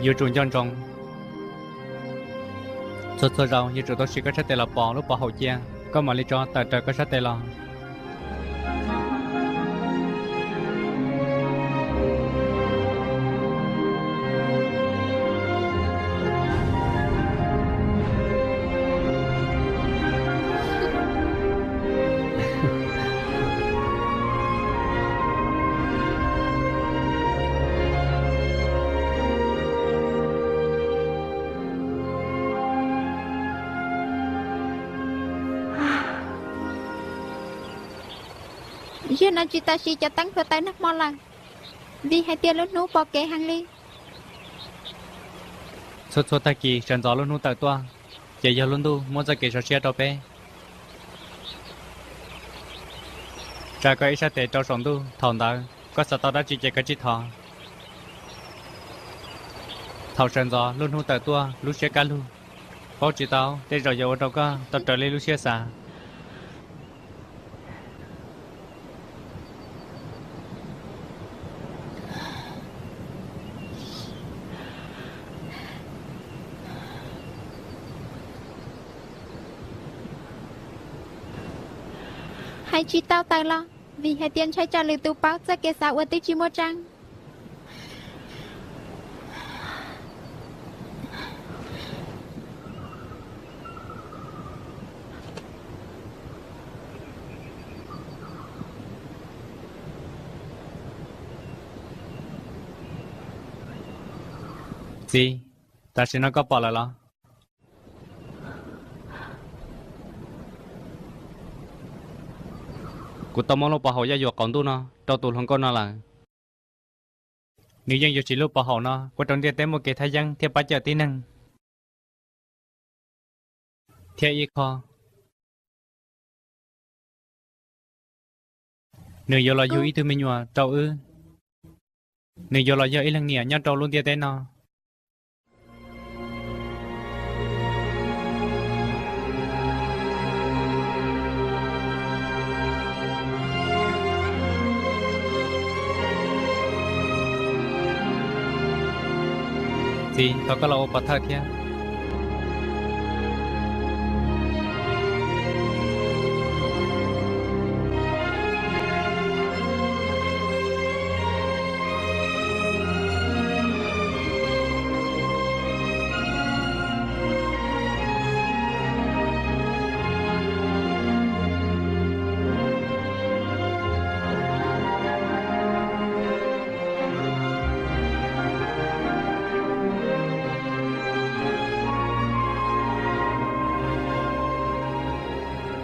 Yuav tsum nco ntsoov, txhua txhua zaus yuav tsum tau siv koj sab tes los pom lub pov haum cia, koj mam li tso tawm raws koj sab tes los. Zaum no tsis tas siv cov teeb plhuav taws nag hmo lawm, vim hais tias lub hnub pom kev heev li. Txhua txhua tag kis sawv ntxov lub hnub tawm tuaj, ces yog lub ntuj muab txoj kev sov siab rau peb. Tsa koj ib sab tes rau saum ntuj, thaum ntawd koj xav tau dab tsi ces koj tsij thov. Thaum sawv ntxov lub hnub tawm tuaj lub siab kaj lug, paub tsis tau tej zaum yuav ua rau koj tau raws li lub siab xav. Hais tsis tau taws los, vim hais tias ntshai tsam lwm tus paub txoj kev xav uas twb tsis muaj tseeb. Txiv, tam sim no koj pom lawm los? Kuv tau muab lub pov haum yaj yuam qaum ntuj no rau tus hluas nkauj no lawm. Nws yeej yuav siv lub pov haum no ua rau ntiaj teb muaj kev thaj yeeb thiab pab cawm tib neeg. Thiab ib qho, nws yuav los yug ib tug me nyuam rau wb. Nws yuav los yog ib leeg niam nyob rau lub ntiaj teb no. Txiv, thov koj los ua pov thawj thiab.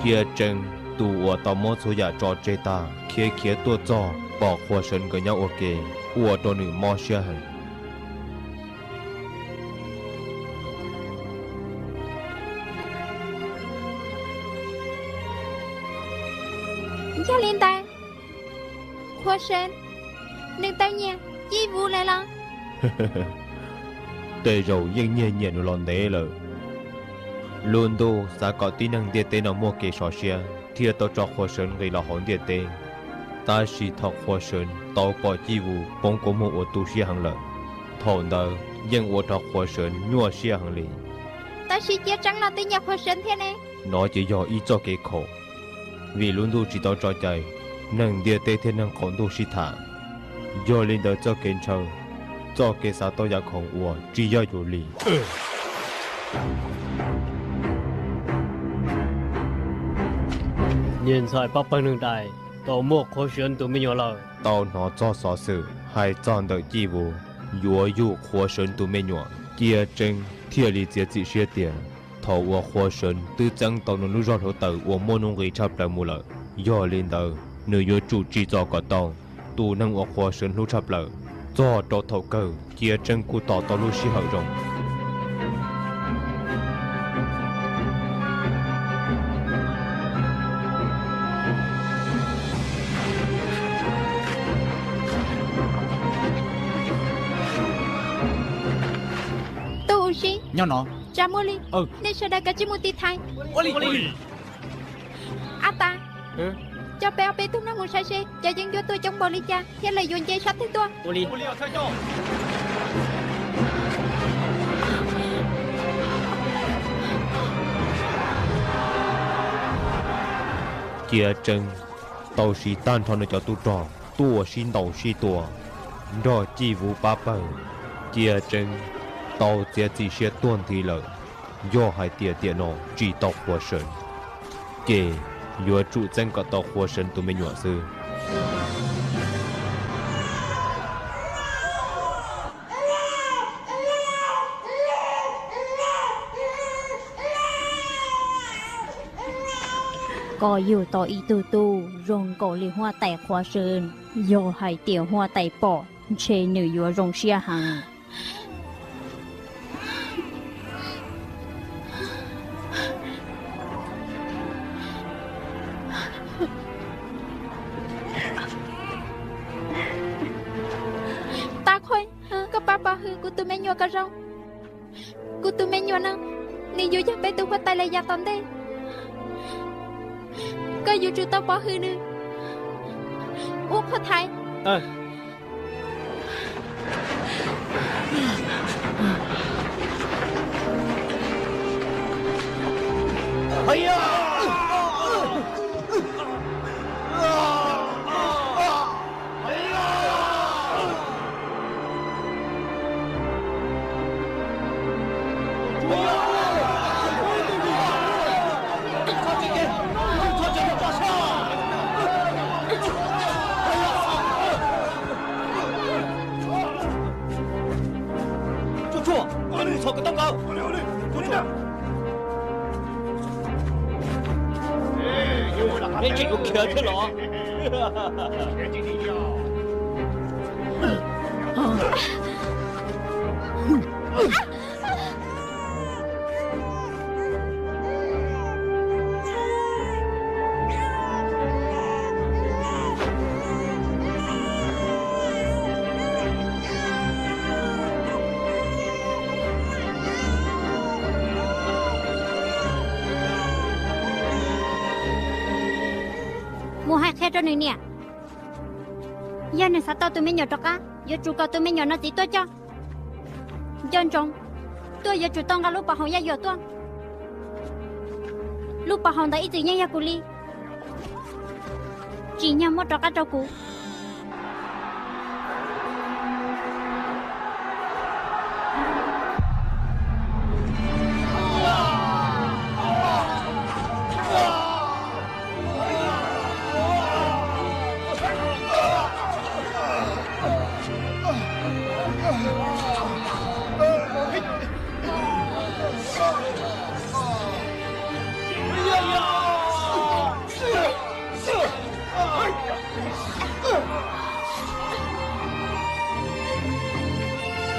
Cia Tseeb, tus uas tau muab txhua yam tso tseg tag, khiav khiav tuaj txog pom Qhua Sawv nkawd nyob ua ke, ua rau nws mob siab heev. Yog li ntawd, Qhua Sawv nws tau nyiam Cij Vus lawm los? Tej zaum yeej nyiag nyiam nws los ntev lawm. Lub ntuj xav kom tib neeg ntiaj teb no muaj kev sov siab thiaj tau tso Qhua Sawv nqis los hauv ntiaj teb. Tab sis thaum Qhua Sawv tau pom Cij Vus poob kua muag uas tu siab heev lawm, thaum ntawd yeej ua rau Qhua Sawv nyuaj siab heev li. Tab sis Cia Tseeb los twb nyiam Qhua Sawv thiab ne. No ces yog ib txoj kev khaum, vim lub ntuj tsis tau tso cai neeg ntiaj teb thiab neeg qaum ntuj sib tham. Yog li ntawd txoj kev ntshaw, txoj kev xav tau yam khoom uas tsis yog yus li. Niag ntxhais pab pawg neeg daim tau muaj Qhua Sawv tus me nyuam lawm. Tau hnov txog xov xwm hais txog ntawm Cij Vus yuav yug Qhua Sawv tus me nyuam, Cia Tseeb thiaj li txiav txim siab tias thaum uas Qhua Sawv twb txeeb tau nws lub zog hluav taws uas muaj nuj nqis tshaj plaws mus lawm, yog li ntawd nws yuav tsum tsim txom kom tau tus neeg uas Qhua Sawv hlub tshaj plaws, txog rau thaum kawg Cia Tseeb kuj tos tau lub sij hawm zoo. Tub Uv Sib, nyob no. Tsa Muaj Li, nej sawv daws kav tsij mus tiv thaiv. Ab tas, coj peb ob peb tug neeg mus saib seb cov yeeb ncuab tuaj coob npaum li cas thiab lawv yuav nce sab twg tuaj. Ua li. Ua li os, thawj coj. Cia Tseeb tau siv tag nrho nws cov tub rog tuaj sib ntaus sib tua nrog Cij Vuv pab pawg. Cia Tseeb tau txiav txim siab tuag nthi lawm. Yog hais tias tiam no tsis tau qhuas Sawv, ces yuav tsum txeeb kom tau qhuas Sawv tus me nyuam xwb. Koj yug tau ib tug tub zoo nkaus li huab tais qhuav sw. Yog hais tias huab tais pom, ntshe nws yuav zoo siab heev. Tag Khuj, koj pab pov hwm kuv tus me nyuam kom zoo. Kuv tus me nyuam no, nws yuav yog peb tus huab tais lawm yav tom ntej. Koj yuav tsum tau pov hwm nws. Ua qhuav thaiv. Neb tseem yuav khiav thiab los? Mus hais qhia rau nws niam, yog nws xav tau tus me nyuam rov qab, yuav tsum kom tus me nyuam no txiv tuaj coj. Nco ntsoov, tuaj yuav tsum tau nqa lub pov haum yaj yuam tuaj. Lub pov haum ntawd ib txwm yeej yog kuv li. Tsim nyog muab rov qab rau kuv.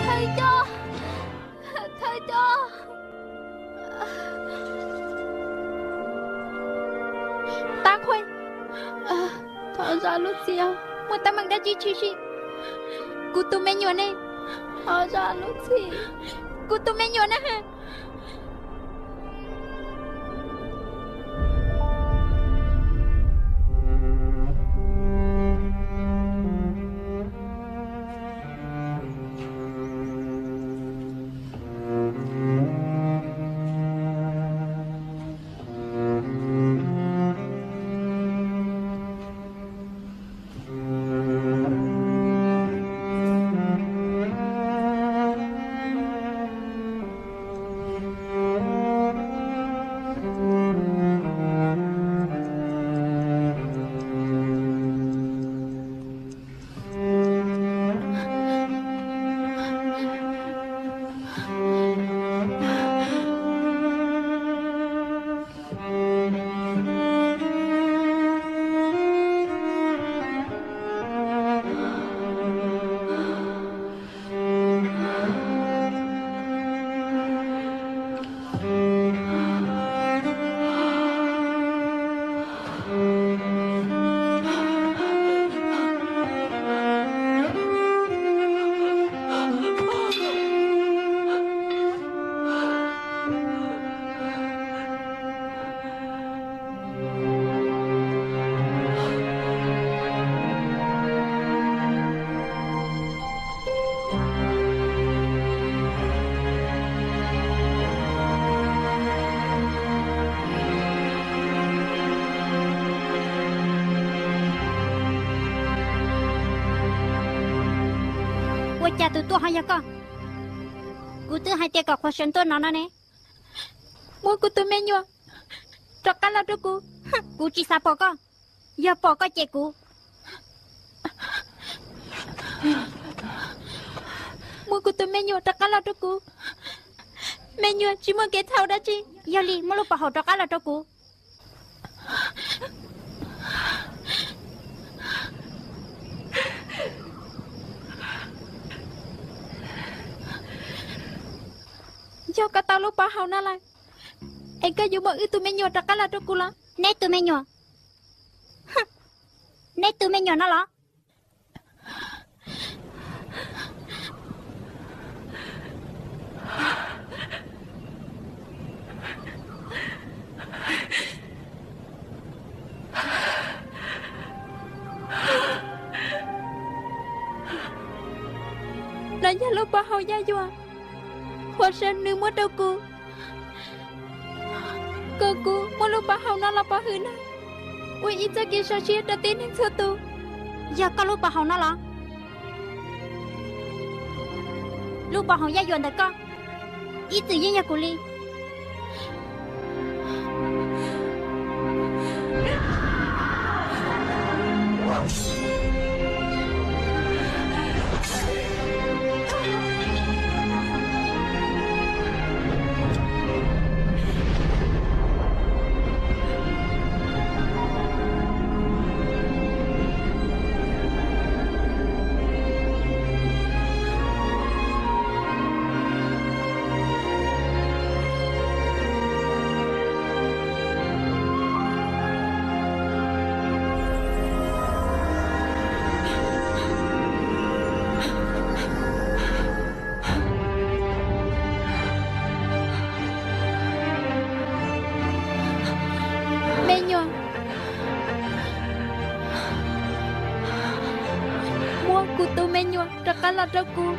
Thawj coj, thawj coj. Tab Khuj, thov zam lub txim, muaj teeb meem dab tsi tshwm sim. Kuv tus me nyuam ne, thov zam lub txim, kuv tus me nyuam ne. Cas tus tuaj ho yog koj? Kuv twb hais tias kom qhuav sawv ntua no no ne. Muab kuv tus me nyuam rov qab los rau kuv. Kuv tsis xav pom koj. Yog pom koj ces kuv. Muab kuv tus me nyuam rov qab los rau kuv. Me nyuam tsis muaj kev txhaum dab tsi. Yog li muab lub pov haum rov qab los rau kuv. Yog koj tau lub pov haum no lawm, es koj yuav muab wb tus me nyuam rov qab los rau kuv los? Neb tus me nyuam? Neb tus me nyuam no los? No yog lub pov haum Yaj Yuam, Huas Sav nws muab rau kuv, kom kuv muab lub pov haum no los pov hwm nws, ua ib txoj kev sov siab rau tib neeg txhua tus. Yog koj lub pov haum no los? Lub pov haum Yaj Yuam ntawm koj ib txwm yeej yog kuv li. Me nyuam, muab kuv tus me nyuam rov qab los rau kuv.